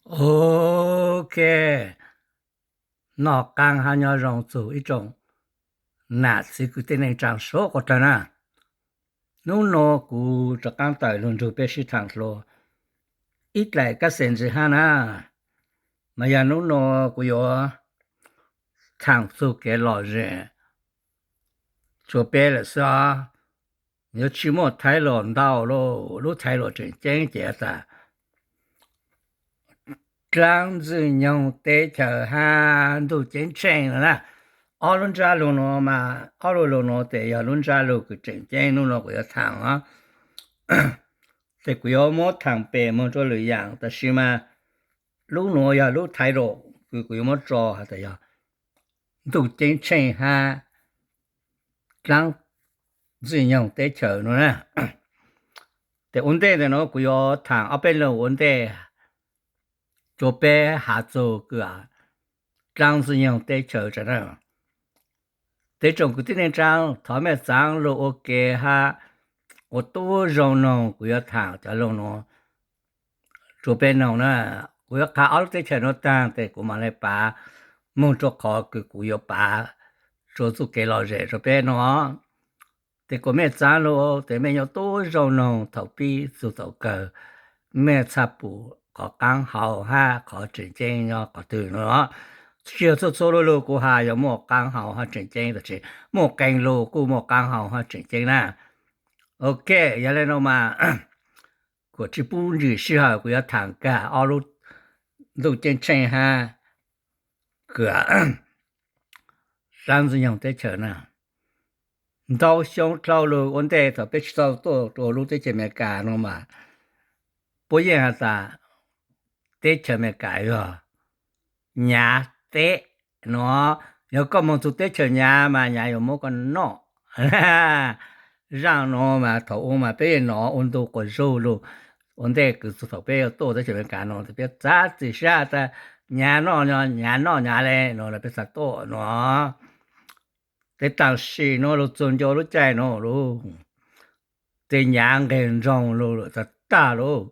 Ok, noj qab hab nyob zoo txug ib tsoom nam txiv kwv tij neej tsaa suav quas dlawg na. Nub nua kuv rov qaab tawm lug nrug peb sib thaam dlua ib dlaim kab xes ntxiv hab na. Mas yog nub nua kuv yuav thaam txug kev lom zem rua peb lawm xwb os. Yuav tsi muaj thaib lom ntau lug, lub thaib lom tseem ceeb ces tas dlaab Ntxwg Nyoog teb chaws hab Ntuj Ceeb Tsheej no na. Ob lub ntsab lug nuav mas, ob lub lug nuav tes yog lub ntsab lug kws tseem ceeb nub nua kuv yuav thaam os. Tes kuv yuav muab thaam pem moog rua lwm yaam, tab sis mas lub nuav yog lub thaib lom kws kuv yuav muab tso has tas yog Ntuj Ceeb Tsheej hab dlaab Ntxwg Nyoog teb chaws no na. Tes ua ntej ntawm nuav kuv yuav thaam ob peb lug ua ntej rua peb has txug kws dlaab Ntxwg Nyoog teb chaws tas na. Tes tsoom kwv tij neej tsaa, thov mej txaav lug ua ke hab ua tub zoo noog kuv yuav thaam cov lug nuav rua peb noog na. Kuv yuav qha ob lub teb chaws nuav taag tes kuv mam le pav moog rua qhov kws kuv yuav pav rua txuj kev lom zem rua peb noog. Tes kuas mej txaav lug tes mej yuav tub zoo noog thaum pib txug thaum kawg, mej txhaj pum qhov qaab hau hab qhov tseem ceeb nyob qhov twg no. Tsi yog txhua txhua lub lug kuv has yog muaj qaab hau hab tseem ceeb, tab sis muaj qee lug kuj muaj qaab hau hab tseem ceeb na. Ok, yog le nuav mas kuas tsi pub ntsis sij hawm, kuv yuav thaam kag ob lub Ntuj Ceeb Tsheej hab kws dlaab Ntxwg Nyoog teb chaws na. Ntau xyoo dlhau lug ua ntej thaum peb tsi tau tuaj rua lub teb chaws Amelikas no mas puab yeej has tas teb chaws Amelikas yog Nyav teb no. Yog koj moog txug teb chaws Nyav mas Nyav yuav muab koj noj. Zaaj nuav mas thaum ub mas peb yeej nov ua ntu quas zug lug ua ntej kws txug thaum peb yuav tuaj teb chaws Amelikas no, peb txav txim sab tas Nyav noj, Nyav noj Nyav le no peb txhaj tuaj no. Tes tam sim nuav lug txug ncua lub caij nuav lug, tes Nyav nqeg nroog lug lawm tag tag lug.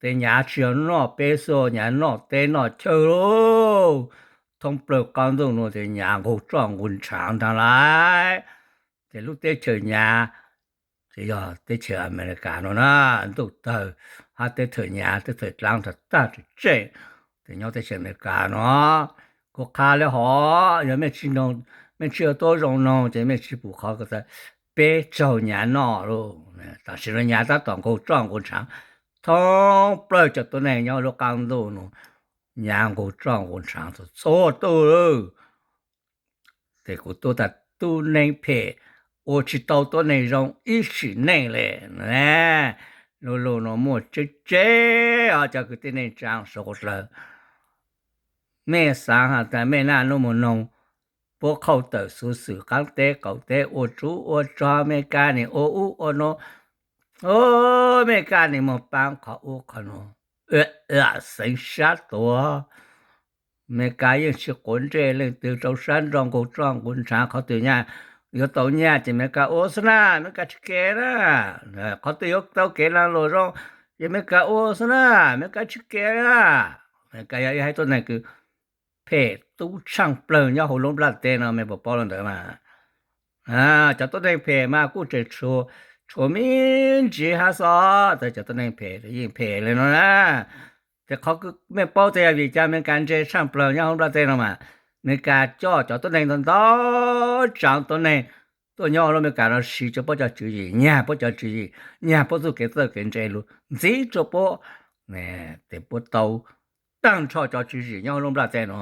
Tes Nyav tsi yog noj peb xwb, Nyav noj teb noj chaw lug. Thoob plawg qaab ntuj nuav tes Nyav nqug roj nqug ntshaav nraag lawm. Ces lub teb chaws Nyav, ces yog teb chaws Amelikas no na, ntuj tawg hab teb chaws Nyav teb chaws dlaab tag tag tseem tseg, ces nyob teb chaws Amelikas no. Kuv qha le hov, yog mej tsi ua tub zoo noog ces mej tsi pum qhov kws tas peb tsaug Nyav noj lug. Tam sim no Nyav tab tom nqug roj nqug ntshaav, thoob plawg cov tuab neeg nyob lub qaab ntuj nuav, Nyav nqug roj nqug ntshaav txhua txhua tug lawm. Ces kuv tuaj tas tub neeg phem ua tsi tau tuab neeg zoo ib sim neej le. Lub lug nuav muaj tseeb tseeb os cov kwv tij neej tsaa suav quas dlawg. Mej xaav has tas mej naj nub moog noog puab qhauj tawm xuv xwm qaab teb qaum teb ua tsuv ua rog, Amelikas nim ua ub ua nuav, Amelikas nim moog paab qhov ub qhov nuav, xeev sab tuag. Amelikas yeej tsi quav ntsej leej twg rau sab nraud, nqug roj nqug ntshaav, qhov twg nyaj yuav tau nyaj ces Amelikas ua xwb na, Amelikas tsi ke na. Qhov twg yuav tau kev laag luam zoo ces Amelikas ua xwb na, Amelikas tsi ke na. Amelikas yog ib haiv tuab neeg kws phem tub tshaaj plawg nyob huv lub nplaj teb no, mej puas paub le ntawd mas? Cov tuab neeg phem mas kuj tseem tshuav me ntsis hab xwb, tab cov tuab neeg phem yeej phem le nuav na. Ces qhov mej paub tas yog vim cas Amelikas ntse tshaaj plawg nyob huv nplaj teb no mas, Amelikas coj cov tuab neeg ntau ntau tsaav tuab neeg tuaj nyob lub Amelikas no siv rua puab cov tswv yim, nyag puab cov tswv yim, nyag puab txuj kev txawj kev ntse lug ntxiv rua puab. Ces puab tau taag nrho cov tswv yim nyob huv lub nplaj teb no,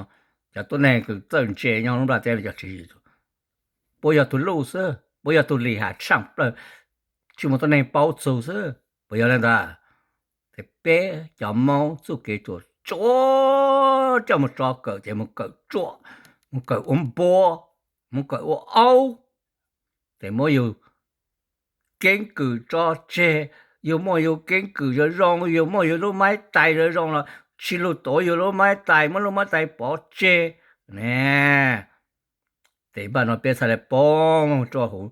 cov tuab neeg kws txawj ntse nyob huv lub nplaj teb no cov tswv yim, puab yog tug luj xwb, puab yog tug lim ham tshaaj plawg, tsi muaj tuab neeg paub txug xwb, puas yog le ntawd? Ces peb cov Moob txuj kev tsuam tsuam coj moog tso kawm ces moog kawm tsuam, moog kawm ua npua, moog kawm ua aub, ces muab yug keeb kwm tso tseg, yug muaj yug keeb kwm zoo zoo, yug muaj yug lub maiv tais zoo zoo los tsi lug tuav yug lub maiv tais, muab lub maiv tais pov tseg ne. Ces npaj no peb txhaj le poob rua huv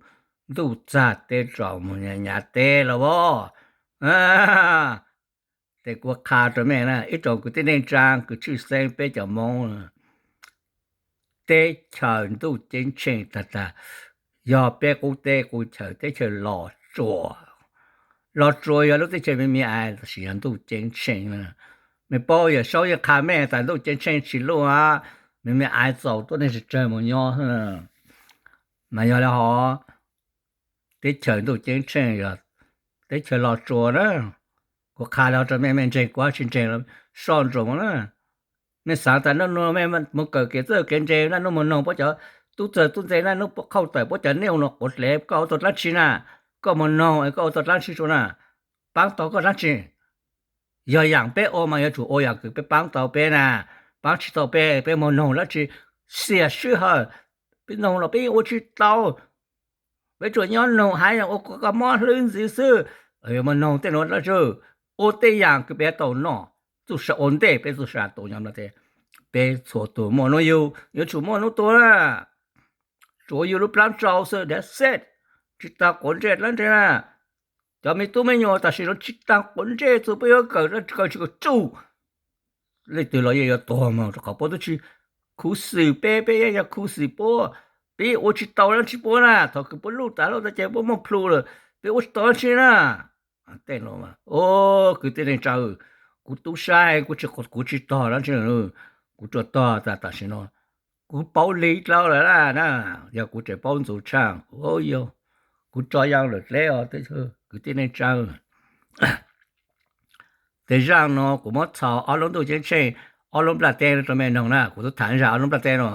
ntuj txag teb tsaus moog Nyav teb los as. Ces kuv qha rau mej na, ib tsoom kwv tij neej tsaa, kwv tij tshwj xeeb, peb cov Moob teb chaws ntuj ceeb tsheej tag tag, yog peb qub teb qub chaws, teb chaws Los Tsuas. Los Tsuas yog lub teb chaws me me ais, tab sis yog ntuj ceeb tsheej. Mej paub, Yawm Saub yeej qha mej tas ntuj ceeb tsheej tsis luj, me me ais txaus tuab neeg tsawg tsawg moog nyob. Mas yog le hov, teb chaws ntuj ceeb tsheej yog teb chaws Los Tsuas na. Kuv qha le hov rau mej, mej ntseeg kuv tsis ntseeg los soj ntsuam na. Mej xaav tas nub nua mej moog kawm kev txawj kev ntse, naj nub moog noog puab cov tub txawg tub ntse, naj nub qhauj tawm puab cov neej ua nua quav dlev, koj ua tau dlaab tsi na? Koj moog noog es koj ua tau dlaab tsi tso na? Paab tau koj dlaab tsi? Yog yaam peb ua mas yuav tsum ua yaam kws peb paab tau peb na. Paab tsis tau peb, peb moog noog dlaab tsi? Xiam sij hawm, peb noog los peb yeej ua tsis tau. Peb tsuas nyob noog haiv neeg ua koj mob hlwb ntxiv xwb. Moog noog tej nuav dlaab tsi? Ua tej yaam kws peb tau noj, txuj sa ua ntej peb txuj sa tau nyob no. Peb txhua tug muaj nub yug yuav tsum muaj nub tuag na. Tsuav yug lub plaab tsau xwb, that's it. Tsis taag quav ntsej dlaab tsi na. Cov me tub me nyuam tam sim no tsis taag quav ntsej txug peb yuav kawm, kawm tsis kawm tsuj, leej twg los yeej yuav tuag moog rau qhov puab tub tsis khuv xim peb, peb yeej yog khuv xim puab. Peb yeej ua tsis tau dlaab tsi puab na. Thaum kws puab luj tas lawm ces puab muaj plhu lawm, peb ua tsis tau dlaab tsi na. Tej nuav, kwv tij neej tsaa, kuv tub saib kuv tsis, kuv tsis tog dlaab tsi, kuv tsuas tog tas tam sim no kuv paub li dlawb lawm na. Yog kuv tseem paub ntxuv tshaaj, yog kuv tso yaa lawm dleb os kwv tij neej tsaa. Ces zaaj nuav kuv muab txhos ob lub ntuj ceeb tsheej, ob lub nplaj teb rau mej noog na. Kuv tub thaam zaaj ob lub nplaj teb no.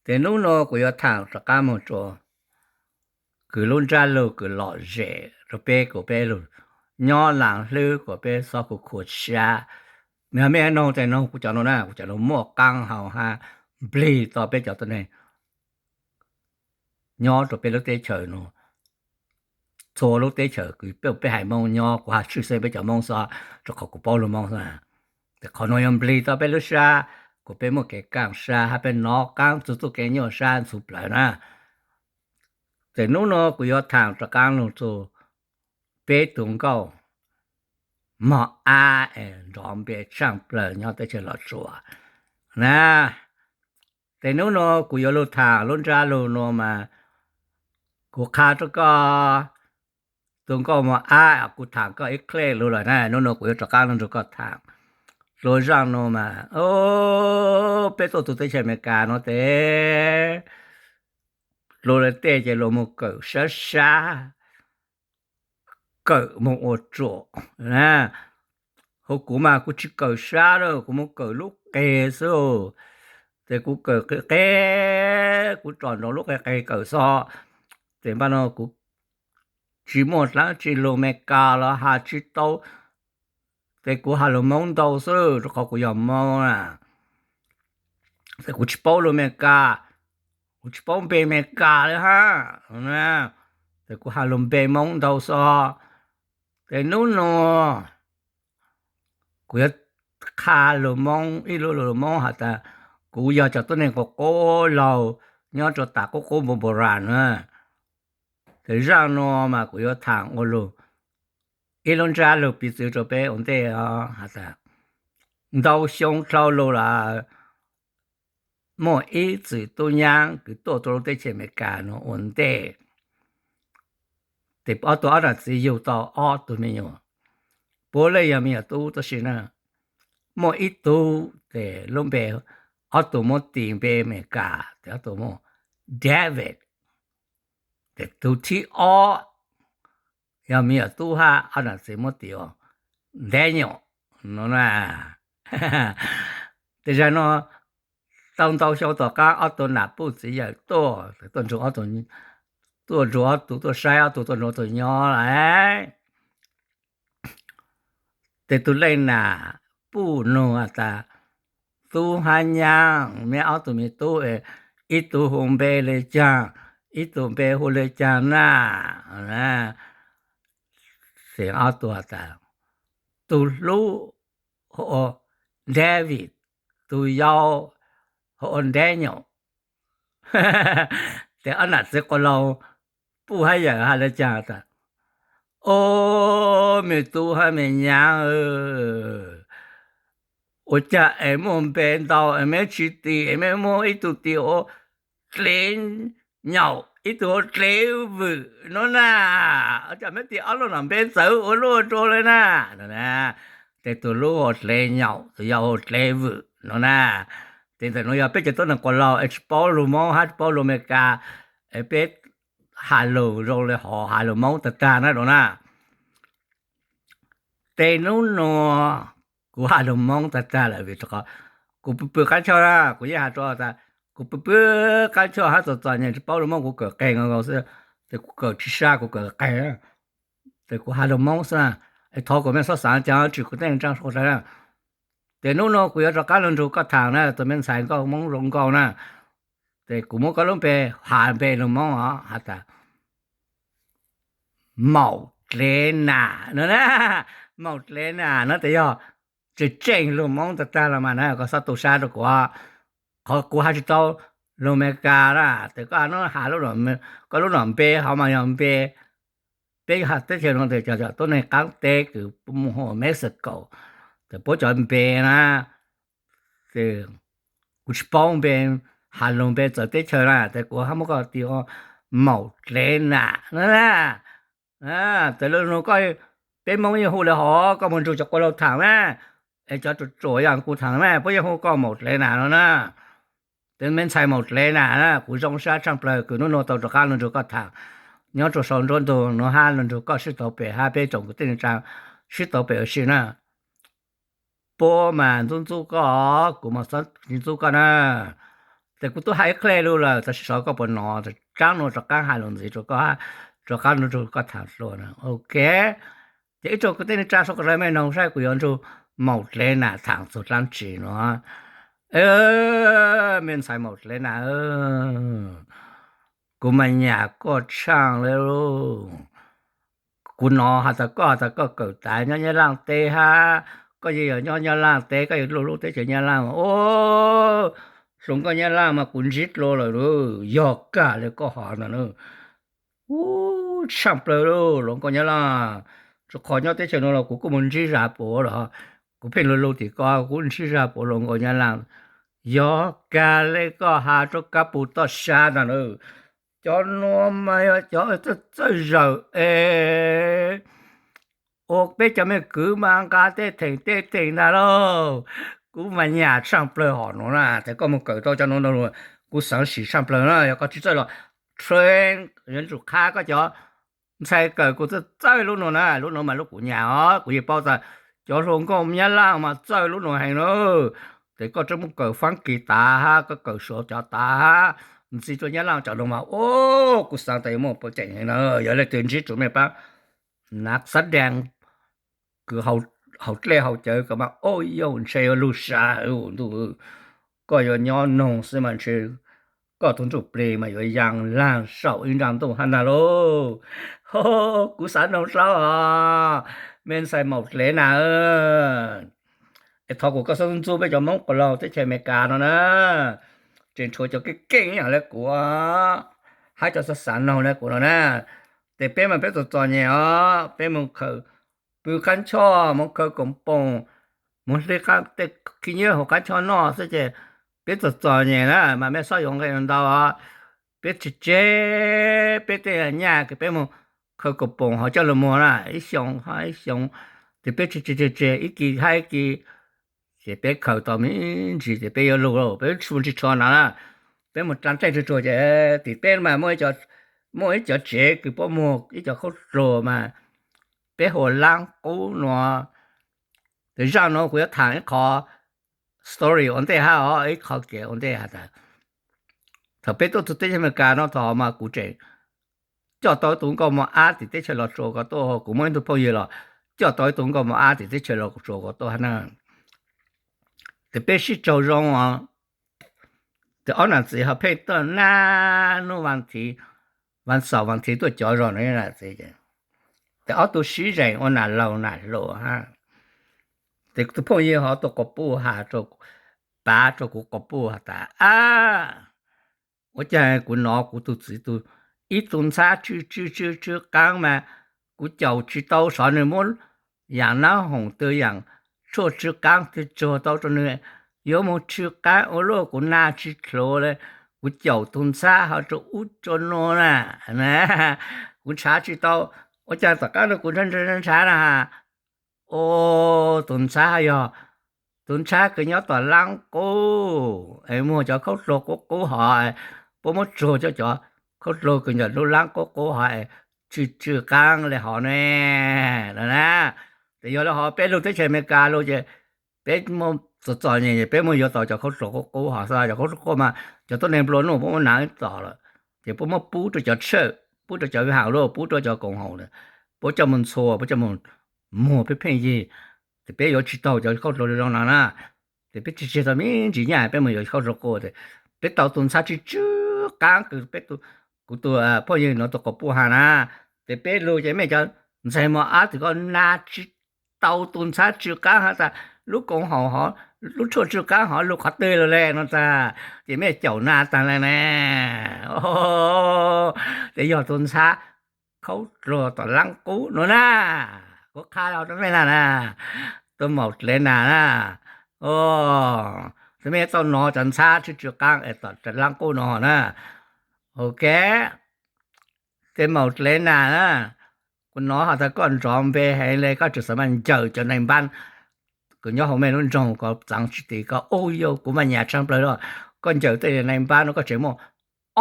Ces nub nuav kuv yuav thaam rov qaab moog rua kws lub ntsab lug kws lom zem rua peb, kuas peb lug nyob laam hlwb, kuas peb xob khuv khuam sab. Mej noog tes noog kuv cov nuav na, kuv cov nuav muaj qaab hau hab nplig tau peb cov tuab neeg nyob rua peb lub teb chaws nuav. Txhua lub teb chaws kws peb, peb haiv Moob nyob, kuv has tshwj xeeb peb cov Moob xwb, rua qhov kuv paub lug Moob xwb. Ces qhov nuav yuav nplig tau peb lub sab, kuas peb muaj kev kaaj sab hab peb nov qaab txug txuj kev nyuaj sab ntxhuv plawg na. Ces nub nuav kuv yuav thaam rov qaab lug txug peb tug nkauj mog ab es nrov npe tshaaj plawg nyob teb chaws Los Tsuas na. Ces nub nuav kuv yuav lug thaam lub ntsab lug nuav mas kuv qha rua koj, tug nkauj mog ab, kuv thaam koj ib dlej lug lawm na, nub nuav kuv yuav rov qaab lug nrug koj thaam. Lug zaaj nuav mas, peb tuaj tug teb chaws Amelikas nuav tes luag le tej ces luag moog kawm sab sab, kawm moog ua ruam. Hos kuv mas kuv tsis kawm sab lawm, kuv moog kawm lub qe xwb. Ces kuv kawm qe qe, kuv tsom nroo lub qe qe kawm xwb. Ces npaaj no kuv tsis muaj dlaab tsi lug Amelikas los has tsis tau. Ces kuv has lug Moob ntau xwb rua qhov kuv yog Moob na. Ces kuv tsis paub lug Amelikas, kuv tsis paub npe Amelikas le hab. Ces kuv has lug npe Moob ntau xwb. Ces nub nuav kuv yuav qha lug Moob, ib lub lug Moob has tas kuv yog cov tuab neeg quas qub laug nyob rua tam qub qub npu npu ras na. Ces zaaj nuav mas kuv yuav thaam ua lug ib lub ntsab lug piv txwv rua peb ua ntej has tas ntau xyoo dlhau lug lawm, muaj ib txwm tub nyaab kws tuaj rua lub teb chaws Amelikas nuav ua ntej. Ces ob tug ob nam txiv yug tau ob tug me nyuam, puab le yog me nyuam tub tab sis na, muaj ib tug ces lub npe, ob tug muab tis npe Amelikas ces ob tug muaj David. Ces tug thib ob yog me nyuam tub hab ob nam txiv muab tis ua Daniel no na. Ces zaaj nuav tau ntau xyoo tom qaab ob tug nam puj txiv yawm tuaj, tuaj nrug ob tug, tuaj nrug ob tug, tuaj saib ob tug, tuaj nrug ob tug nyob lawm. Ces tug leej nam puj nug has tas, tub hab nyaab, meb ob tug me tub es ib tug hu npe le caag, ib tug npe hu le caag na? Ces ob tug has tas, tug hlub hu ua David, tug yau hu ua Daniel. Ces ob nam txiv quas laug puj hab yawm has le caag tas, Ob, me tub hab me nyab, ua caag es muaj npe ntau es meb tsi tis, es meb muab ib tug tis ua Dlev Nyaum, ib tug ua Dlev Vwm no na. Ua caag meb tis ob lub no npe txawv ua luaj rua le na. Tes tug lub ua Dlev Nyaum, tug yog ua Dlev Vwm no na. Tes ntawm nuav yog peb cov tuab neeg quas laug es tsi paub lug Moob hab tsi paub lug Amelikas, es peb has lug zoo le hov has lug Moob tag tag na rua na. Tes nub nua kuv has lug Moob tag tag lawm vim rua qhov kuv pw pw qaab choj na, kuv yeej has rua tas kuv pw pw qaab choj hab txom txom nyem tsi paub lug Moob, kuv kawm qeeg nkaus xwb, tes kuv kawm tsi sab kuv kawm qeeg, tes kuv has lug Moob xwb na. Es thov kuas mej xob xaav caag tsi kuv tej neej tsaa sau dlawg na. Tes nub nua kuv yuav rov qaab lug nrug koj thaam na, tug me ntxhais nkauj Moob zoo nkauj na. Tes kuv muab koj lub npe has npe lug Moob os, has tas Maum Dlev Nam no na. Maum Dlev Nam no tes yog tseem tseem lug Moob tag tag los mas na, koj xob tu sab rua kuv. Qhov kuv has tsi tau lug Amelikas na, tes koj has lub, koj lub nom npe hov mas yog npe, peb has teb chaws no tes cov tuab neeg qaab teb kws puab mus hu Mexico, tes puab cov npe na, kuv tsi paub npe, has lug npe txawv teb chaws na, tes kuv hab muab koj tis ua Maum Dlev Nam na. Tes lub nua koj, peb Moob yeej hu le hov, koj moog nrug cov quas laug thaam na, es cov ruam ruam yog kuv thaam na puab yeej hu koj Maum Dlev Nam no na. Tes me ntxhais Maum Dlev Nam na, kuv zoo sab tshaaj plawg kws nub nua tau rov qaab lug nrug koj thaam nyob rua sau nruab ntug nuav hab lug nrug koj sib tau pem hab peb tsoom kwv tij neej tsaa sib tau pem ua si na. Puab mas ntxub ntxub koj, kuv mas tsi ntxub koj na. Tes kuv tub has ib qho lug lawm, txawm sib sov koj puas nov, tsaab nua rov qaab has lug ntxiv rua koj, rov qaab lug nrug koj thaam dlua na. Ok, ces ib tsoom kwv tij neej tsaa sau dlawg mej noog saib kuv yuav nrug Maum Dlev Nam thaam txug dlaab tsi nuav. Me ntxhais Maum Dlev Nam, kuv mas nyam koj tshaaj le. Kuv nov has tas koj has tas koj kawm tas nyob Nyab Laaj teb hab, koj yeej yog nyob Nyab Laaj teb, koj yuav luj lub teb chaws Nyab Laaj. Ub, hluas nkauj Nyab Laaj mas kuv ntsib dlua lawm, yog kag le koj has ntag na. Ub, tshaaj plawg lauj, hluas nkauj Nyab Laaj, rua qhov nyob teb chaws nuav los kuv kuj mus ntsib zag puav los, kuv pheej lug lug tim koj kuv ntsib zag puav hluas nkauj Nyab Laaj. Yog kag le koj has rua kab pug toj sab ntag na. Cov nuav mas yog cov txawj txawj zawm es ua peb cov mej kwv mas nqa tej theem tej theem ntag lauj. Kuv mas nyam tshaaj plawg hom nuav na, tes koj mus kawm tau cov nuav, kuv xaav sim tshaaj plawg na, yog koj tsi txawj los train yuav tsum qha koj cov ntxhais kawm kuv txawj txawj lub nuav na, lub nuav mas lub kuv nyam os, kuv yeej paub tas cov hluas nkauj Nyab Laaj mas txawj lub nuav heev na. Tes koj tsi muab kawm Faab Kis tas hab, koj kawm Suav cov tas hab, ntxiv rua Nyab Laaj cov nuav mas, ub, kuv xaav tas yuav muaj puav tseem heev na, yog leej twg ntsib tsuav mej paab nav xab dees kws haus dlej haus cawv kws mas, ub, yuj, ntshe yuav lug sab hwv ntuj, koj yuav nyob noog xwb mas ntshe koj tug ntsuj plig mas yuav yaa laag saum ib nrab ntuj hab ntag lauj. Kuv xaav noog saib os, me ntxhais Maum Dlev Nam, es thov kuas koj xob ntxub peb cov Moob quas laug teb chaws Amelikas no na, tseem tshuav cov keej keej ib yam le kuv hab cov xav xav noog le kuv no na. Tes peb mas peb txom txom nyem os, peb mus khaws pw qaab choj, mus khaws koom poom, mus hle tej khib nyiab hauv qaab choj noj xwb ces peb txom txom nyem na mas mej xob yuav nqe ntau. Peb tseg tseg peb tej nyaj kws peb mus khaws koom poom hauv coj lug muag na, ib xyoo hab ib xyoo, ces peb tseg tseg tseg ib kis hab ib kis, ces peb khaws tau me ntsis ces peb yuav lug, peb tsis muaj ntsis tsho na, peb mus dlaab dlej tsuag tsuag ces tim peb mas muaj ib cov tsev kws puab muag ib cov khaub dluag mas peb hu ua laab qub nuav. Tes zaaj nuav kuv yuav thaam ib qho story ua ntej hab os, ib qho kev ua ntej has tas thaum peb tuaj txug teb chaws Amelikas no thaum mas kuv tseem coj tau ib tug nkauj mos ab tim teb chaws Los Tsuas ko tuaj, kuv muaj ib tug phooj ywg los coj tau ib tug nkauj mos ab tim teb chaws Los Tsuas ko tuaj hab na. Tes peb sib raug zoo os, tes ob nam txiv ho pheej tuaj naj nub vas thiv, vas xaum vas thiv tuaj cov zog no, tes ob tug sib zeem ua nam laug nam hluas hab. Tes tus phooj ywg ho tus quas puj has, pav rua kuv quas puj has tas, ab, ua caag kuv nov kuv tus txiv ib tug ntxhab tsw tsw tsw tsw qaab mas kuv caum tsis tau xyov nws muab yaam nab hoom twg yaam tshuaj tsw qaab twg tsuag tau rua nws, yuav moog tsw qaab ua luaj kuv na tsis dlhuav le, kuv caum tug ntxhab ho rua ub rua nuav na, kuv nrhav tsis tau. Ua caag tom qaab nuav kuv nrhav nrhav na, o, tug ntxhab yog tug ntxhab kws nyob tom laab qub es muag cov khaub dluag qub qub hov, puab muab tsuag cov khaub dluag kws nyob lub laab qub qub hov es tsw tsw qaab le hov ne, no na. Ces yog le hov peb lug teb chaws Amelikas lug ces peb muaj txom txom nyem peb muaj yuav tau cov khaub dluag qub qub hov xwb, cov khaub dluag qub mas cov tuab neeg nplua nuj puab muab nav ib tom lawm, ces puab muab pub rua cov tshawj, pub rua cov haum luj, pub rua cov koom haum, puab coj moog ntxhua, puab coj moog muag peb pheej yig, ces peb yuav tsis taug cov khaub dluag zoo no na. Ces peb tsis tseg tau me ntsis nyaj peb moog yuav khaub dluag qub, peb tau tug ntxhab tsw tsw qaab kws peb, kuv tug phooj ywg nuav tug quas puj has na, ces peb lug ces mej cov ntxhais mos ab tug ko na tsis tau tug ntxhab tsw qaab has tas lub koom haum hov, lub tshuaj tsw qaab hov lug qhov twg lug le no tas, ces mej caum na taag le ne. Ces yog tug ntxhab khaub dluag tom laab qub nuav na, kuv qha rua mej na na, tug maum dlev nas na, mej tau nov cov ntxhab tsw tsw qaab es tom laab qub nuav na. Ok, ces maum dlev nas na, kuv nov has tas koj nrov npe heev le, koj tseem xav mas ncaws cov nai npab kws nyob hauv mej lub nroog ko txaav tsis tis ko, u yog kuv mas nyam tshaaj plawg lawm. Koj ncaws tej nai npab nuav koj tseem muaj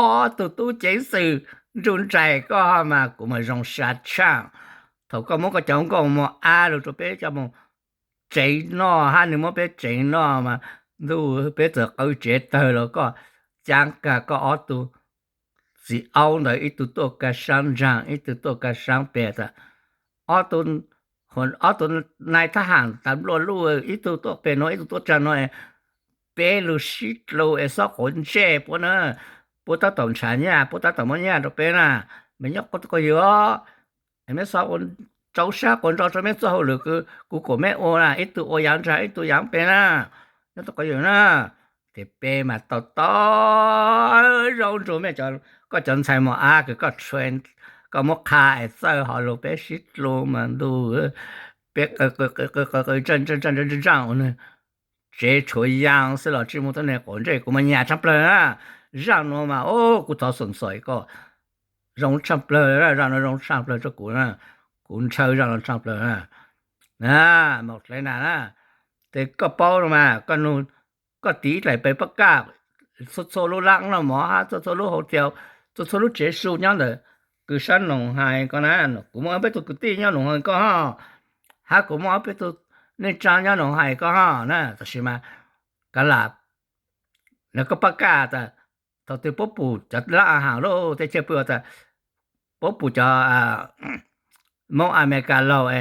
ob tug tub ceev xwm nruj nraim koj mas kuv mas zoo sab tshaaj. Thaum koj muab koj cov nkauj mos ab lug rua peb coj moog tsev noj hab nwg muab peb tsev noj mas ntuj peb txawm qw tsev tawg los koj caav kag koj ob tug txiv aub ntawd ib tug tuaj kag saab nraag ib tug tuaj kag saab peg tas, ob tug nai thab ham tas nplua luj ib tug tuaj peg nuav ib tug tuaj tsaag nuav, peb lug sib dlua es xob quav ntsej puab na, puab tab tom nrhav nyaj puab tab tom muab nyaj rua peb na, mej nyob quav tub quav ywg, meb xob ua rau sab quas nrau rua meb txuj hauj lwm kws kuv kom meb ua na, ib tug ua yaav nraag ib tug yaav peg na, nyob tub quav ywg na. Ces peb mas tau tau zoo nrug mej, koj cov ntxhais mos ab kws koj muab qha es txawj ho lug peb sib dlua mas ntuj, peb qw qw qw qw qw ntsaaj ntsaaj ntsaaj ntsaaj ua nwg tsev tshuav yaa xwb los tsis muaj tuab neeg quav ntsej, kuv mas nyam tshaaj plawg na. Zaaj nuav mas kuv thov xoom xoim koj, zoo tshaaj plawg, zaaj nuav zoo tshaaj plawg rua kuv na, kuv ntshaw zaaj nuav tshaaj plawg na. Maum dlev nas na, ces koj paub no mas koj nug, koj tiv ib dlaim pes paj kaj txhua txhua lub laab noj mov hab txhua txhua lub hau tias, txhua txhua lub tsev su nyob ntawm kws sab Noom Hais ko na, kuv muaj ob peb tug kwv tij nyob Noom Hais ko hab, hab kuv muaj ob peb tug neej tsaa nyob Noom Hais ko hab na, tab sis mas kav lam, koj paj kaj tas, thaum twg puab pum cov laab a has lub teb chaws pw tas, puab pum cov Moob Amelikas laug,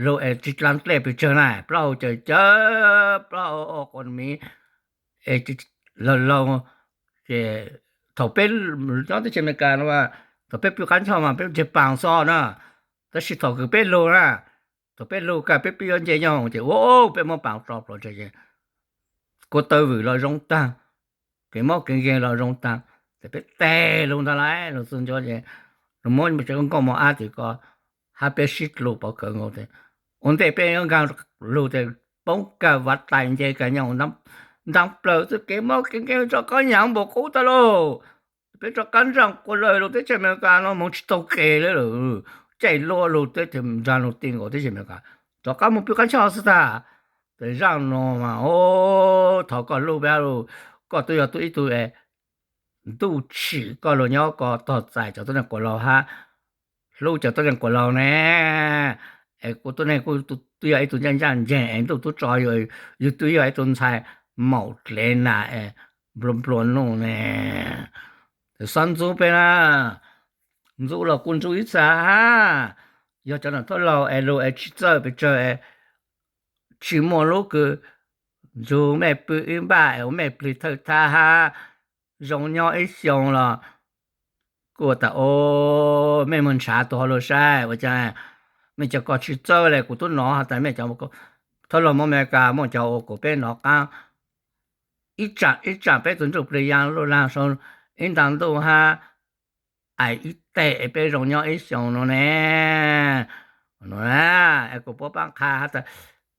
lug es tsis dlaa dlej pes tsawg na, plaub hau cawv cawv, plaub hau ua quas miv, laug laug, ces thaum peb nyob teb chaws Amelikas no, thaum peb pw qab ntsoj mas peb ntseg paas xwb na, tab sis thaum kws peb lug na, thaum peb lug kag peb pib yuav nce nyob hoom ces ua peb muab paas tso plhuav ntseg ces kua taw vwm los zoo taag, kev mob kev nkeeg los zoo taag, ces peb teg lug ntag lauj, lug txug ntua ces lug muab cov nkauj mos ab tim ko, hab peb sib dlua pov khawv nkaus ces ua ntej peb yuav nkaag lug ces poob kag vav tais nce kag nyob ntaag plawg xwb, kev mob kev nkeeg rov qab nyaav npaum qub tag lauj. Peb rov qab nraaj quas lawm, lug teb chaws Amelikas no moog tsis taug kev le lawm, caij luaj lug teb chaws nraag lug ti nkaus teb chaws Amelikas, rov qab moog pw qab ntsoj xwb tag. Ces zaaj no mas, thov koj lub peb lug, koj twb yog tub ib tug ntuj tshim koj lug nyob ko tog txais cov tuab neeg quas laug hab hlub cov tuab neeg quas laug ne. Es kuv tuab neeg kuj twb yog ib tug ncaaj ncaaj nceeg es ntuj tub tso, yug twb yog ib tug ntxhais maum dlev nas es nplua nplua nuj ne. Xob ntxub peb na, ntxub los kuj ntxub ib txha hab, yog cov nam thab laug es lug es tsis txawj pes tsawg es tsis muaj lub kws nrug mej pw ib npaj es ua mej plig thawj thab hab zoo nyob ib xyoo los kuj tas, o, mej moog nrhav tug hauv lug saib ua caag, mej cov ko tsis txawj le. Kuv tub nov has tas mej cov thab laug Moob Amelikas muaj cov ua kuas peb nov qaab, ib tsaam ib tsaam peb tug ntsuj plig yaa luj laag sau ib nta ntuj hab, ais tes es peb zoo nyob ib xyoos no ne. No, es kuv puab paab qha tas,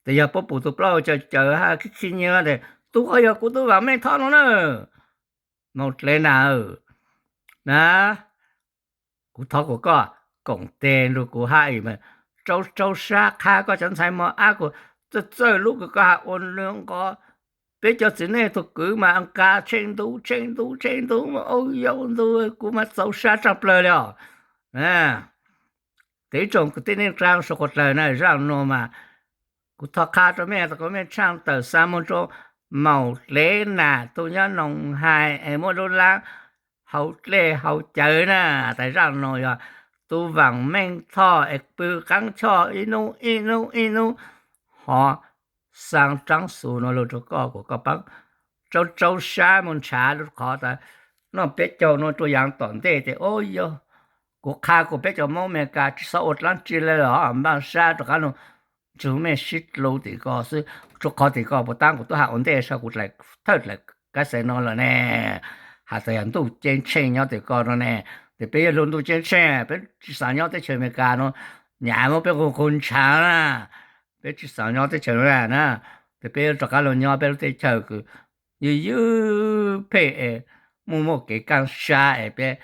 tes yog puab pum tus plaub caws caws ha khib khib nyiab tes tug ko yog kuv tug Vam Meej Thoj no na. Maum Dlev Nas na, kuv thov kom koj koom tes nrug kuv hab, rau rau sab qha koj cov ntxhais mos ab kuas txawj txawj lub kws koj has ua nqo. Peb cov txiv neej tug kwv mas nqa tsheej ntu tsheej ntu tsheej ntu mas ua yau ntu, kuv mas txaus sab tsaaj plawg le os. Tes ib tsoom kwv tij neej tsaa suav quas dlawg na, zaaj nuav mas kuv thov qha rau mej tas kuas mej tshaaj tawm xa moog rua Maum Dlev Nas tug nyob Noos Hais es muaj lub laab hauv dlej hauv cawv na, tas zaaj nuav yog tug Vam Meej Thoj es pw qaab choj ib nub ib nub ib nub, hov xaa tsaab xu nuav lug rua koj kuas koj paab rau rau sab moog nrhav lug qhov tas noj peb caug nuav rua yaav tom ntej tes ua yog kuv qha kuas peb cov Moob Amelikas tsi xob ua dlaab tsi le los npaaj sab rov qaab lug nrug mej sib dlua tim ko xwb, rua qhov tim ko puas taab kuv tub has ua ntej sab kuv thawj dlaim kab xees nuav lawm ne, has tas yog ntuj ceeb tsheej nyob tim ko no ne. Tes peb yog lug ntuj ceeb tsheej peb tsi xaav nyob teb chaws Amelikas nuav, nyam muab peb nqug nqug nrhav na, peb tsi xaav nyob teb chaws nuav na, tes peb yuav rov qaab lug nyob peb lub teb chaws kws ywj ywj phem es muaj muaj kev kaaj sab es peb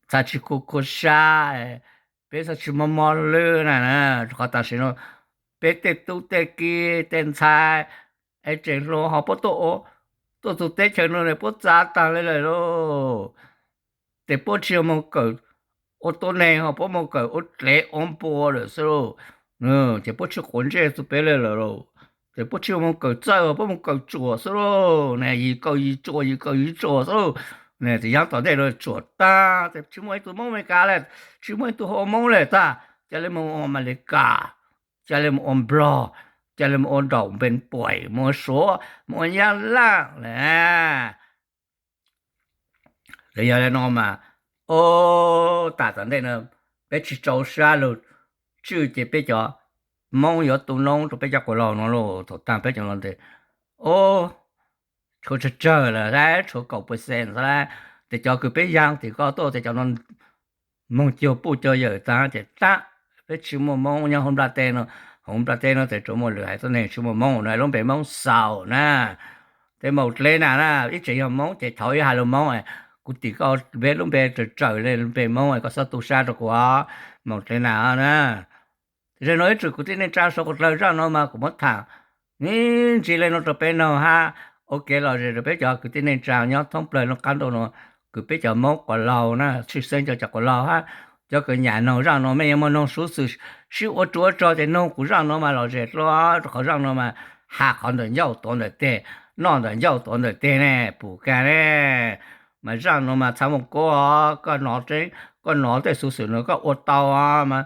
txhaj tsi khuv khuv sab, peb txhaj tsi mob mob lwb na. Rua qhov tam sim nuav peb tej tub tej ki tej ntxhais es tseem hluas ho puab tuaj ua, tuaj txug teb chaws nuav puab txav taag le lawm lauj. Tes puab tsi moog kawm ua tuab neeg ho puab moog kawm ua dlev ua npua lawm xwb lauj. Ces puab tsi quav ntsej txug peb le lawm lauj. Tes puab tsi moog kawm txawj ho puab moog kawm tsuam xwb lauj ne, yim kawm yim tsuam yim kawm yim tsuam xwb lauj ne. Tes yaav tom ntej nuav tsuam taag tes tsi muaj ib tug Moob Amelikas le, tsi muaj ib tug ua Moob le tag, ca le moog ua Amelikas, ca le moog ua Nplog, ca le moog ua Nraum Npes Puam, moog ua Suav, moog ua Nyab Laj le. Yog le nuav mas, o, tam tom ntej nuav peb tsi rau sab lug tswj ces peb cov Moob yuav tu noob rua peb cov quas laug nuav lauj. Thaum taag peb cov laug tes, o, tshuav tsawg tsawg lawm, tshuav kaum percent xwb lawm. Tes cov kws peb yaa tim ko tuaj tes cov nuav moog cuag puj cuag yawm taag ces tab peb tsi muaj Moob nyob huv nplaj teb nuav. Huv nplaj teb nuav tes tsuas muaj lwm haiv tuab neeg tsi muaj Moob no, lub npe Moob xaus na. Tes Maum Dlev Nas na, ib tseem yog Moob ces thaum ib has lug Moob, kuv tim koj peb lub npe raws raws le lub npe Moob es koj xob tu sab rua kuv, Maum Dlev Nas na. Tes zaum nuav ib tsoom kwv tij neej tsaa suav quas dlawg, zaaj nuav mas kuv muab thaam me ntsis le nuav rua peb noog hab ua kev lom zem rua peb cov kwv tij neej tsaa nyob thoob plawg lub qab ntuj nuav, kws peb cov Moob quas laug na, tshwj xeeb cov cov quas laug hab cov kws nyam noog zaaj nuav, mej yuav muaj noog suv xwm sib ua ruv ua rog ces noog kuv zaaj nuav mas lom zem dlua, rua qhov zaaj nuav mas has qhov ntawm ncauj tuav ntawm teg, noj ntawm ncauj tuav ntawm teg ne, pum kag ne. Mas zaaj nuav mas txha muaj kuab, koj nov tseeb, koj nov tej xuv xwm nuav koj ua tau mas.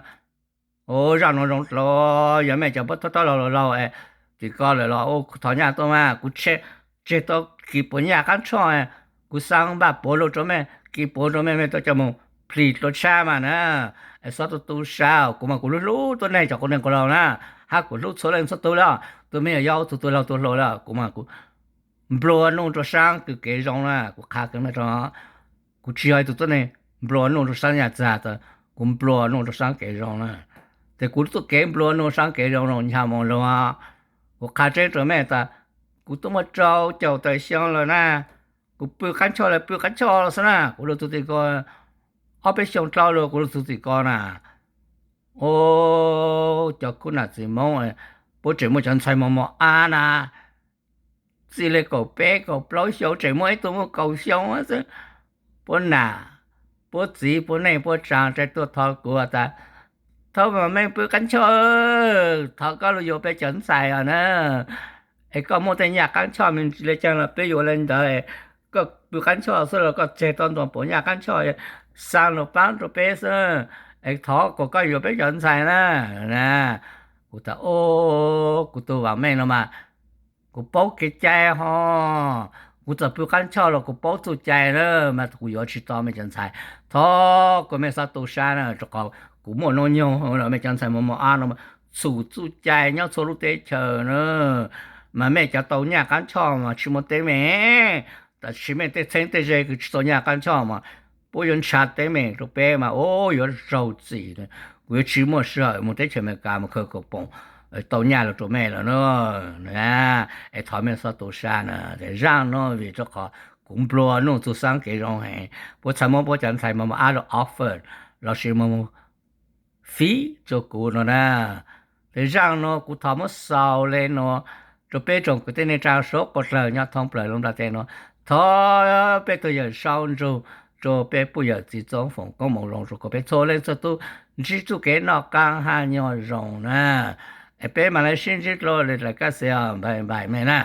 Zaaj nuav zoo dlua, yog mej cov puab thaub thaub laug laug es tim ko lawm los ua thov nyaj tuaj mas kuv tseg tau kis puav nyaj qaab tshoj, kuv xaa npaj puav luaj rua mej, kis puav rua mej, mej tuaj coj moog plig dlua tshab mas na. Es xob tu tu sab, kuv mas kuv hlub hlub tuab neeg cov quas neeg quas laug na, hab kuv hlub txhua leej txhua tug le. Tug me nyuam yaus, tug tug laug tug hluas le, kuv mas kuv nplua nuj rua saab kws kev zoo na, kuv qha kawg na rua, kuv tsi yog ib tug tuab neeg nplua nuj rua saab nyaj txag tas, kuv nplua nuj rua saab kev zoo na. Tes kuv txuj kev nplua nuj saab kev zoo no ncha mus lug, kuv qha tseeb rua mej tas, kuv tub muaj rau caum tawm xyoo lawm na, kuv pw qaab choj lawm pw qaab choj xwb na, kuv lug txug tim ko ob peb xyoo dlhau lug kuv lug txug tim ko na. O, cov kub nam txiv Moob, puab tseem muaj cov ntxhais mos mos ab na, txij le kaum peb kaum plaub xyoo tseem muaj ib tug muaj kaum xyoo xwb. Puab nam, puab txiv, puab neej puab tsaa tseem tuaj thov kuv tas, thov Vam Meej pw qaab choj, thov koj lug yuav peb cov ntxhais os na. Es koj muaj tej nyaj qaab choj me ntsis le caag los peb yuav le ntawd, koj pw qaab choj xwb los koj tseg tau ntua puav nyaj qaab choj, xaa lug paab rua peb xwb, es thov kuas koj yuav peb cov ntxhais na. Kuv tas, o, kuv tug Vam Meej no mas kuv paub kev cai hos, kuv txawm pw qaab choj los kuv paub txuj cai na, mas kuv yuav tsi tau mej cov ntxhais. Thov kuas mej xob tu sab na, rua qhov kuv muaj nub nyoog los mej cov ntxhais mos mos ab no txhum txuj cai nyob txhua lub teb chaws na, mas mej cov tau nyaj qaab choj mas tsi muaj teb mej, tab sis mej tej txheeb tej ze kws tsi tau nyaj qaab choj mas puab yuav ntsha teeb meem rua peb mas ua yuav raug txim. Kuv yuav tsi muaj sij hawm moog teb chaws Amelikas moog khaws kaum poom tau nyaj lug rua mej lawm na. Es thov mej xob tu sab na. Tej zaaj nuav vim rua qhov kuv nplua nuj txug xaab kev zoo heev, puab txhaj muab puab cov ntxhais moog moog ab lug offer lossis moog fiv rua kuv no na. Tej zaaj nuav kuv thov muab xaus le nuav rua peb tsoom kwv tij neej tsaa suav dlawg nyob thoob plawg lub nplaj teb nuav. Thov peb tug yawm saub nrug rua peb puj yawm txiv Txoov Foom koob moov loo rua kuas peb txhua leej txhua tug ntsib txuj kev noj qaab hab nyuas zoo na. Es peb maam le sib ntsib dlua le lais kaj xi npaim npaim mej na.